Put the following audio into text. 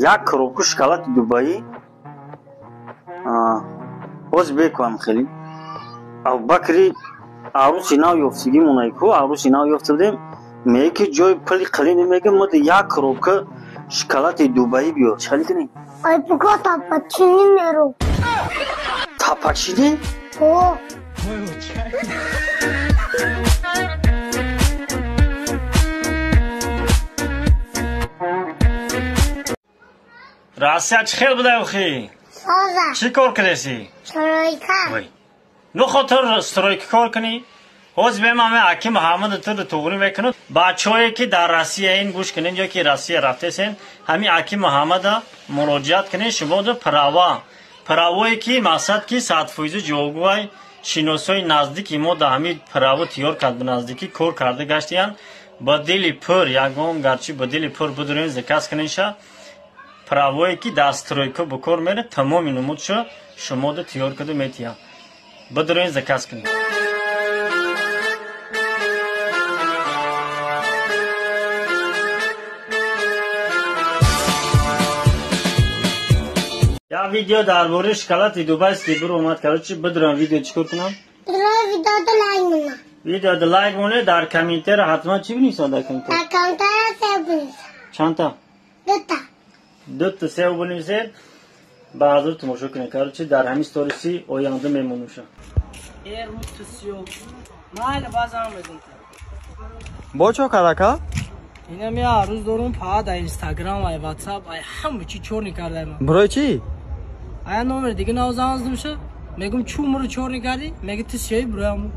Як коробку шоколади Дубаи. Боз бекунам хеле. Абубакри арӯси нав ёфтигӣ монай ку, арӯси нав ёфта будем. Меге ки ҷои пули қилин меге мо як коробка шоколади Дубаи биёр. Чӣ хеле кунем? Ай буго тапачини меру. Тапачини? О. Россия чӣ хел буда охи? Соза. Чӣ кор кардеси? Стройка. Ой. Ну хотир стройка кор кунӣ? Ҳоз бемаме аки Муҳаммад туро туғрӣ мекунад. Бачаҳое ки дар Россия ин гӯш кунед ё ки Россия рафтесен, ҳамин аки Муҳаммада муроҷиат кунед, шумо ду права. Правое ки мақсад ки 100% ҷавобгӯй шиносои наздики мо да ҳамин право тиёр кард, ба наздикӣ кор карда гаштиян. Ба дили пур, ягон гарчи ба дили пур бидурен заказ кунеша. Правое ки дар стройка ба кор мерад, тамоми намудша шумо да тиёр карда метиҳанд. Бидурен заказ кунед. Я видео дар бораи шоколади Дубайский биро омад. Короче, бидурам видео чӣ кор кунам? Видео да лайк монам. Видео да лайк моне, дар комментария ҳатман чӣ бинависам дар комментария? Дар комментария сев бинависам. Чандта? Дута. Дута сев бинависед. Ба ҳазур тамошо кунед. Короче, дар ҳамин сториси оянда мемонумша. Э, рутусиё. Майли базам мезанам. Бо чо карака? Ина ми арӯз дорум па дар Инстаграм ай WhatsApp ай ҳама чӣ чорни кардаем. Барои чӣ? Ая номер дига навзан аздумша. Мегум чу муру чорни кардӣ? Меги ту сиёи бурояму.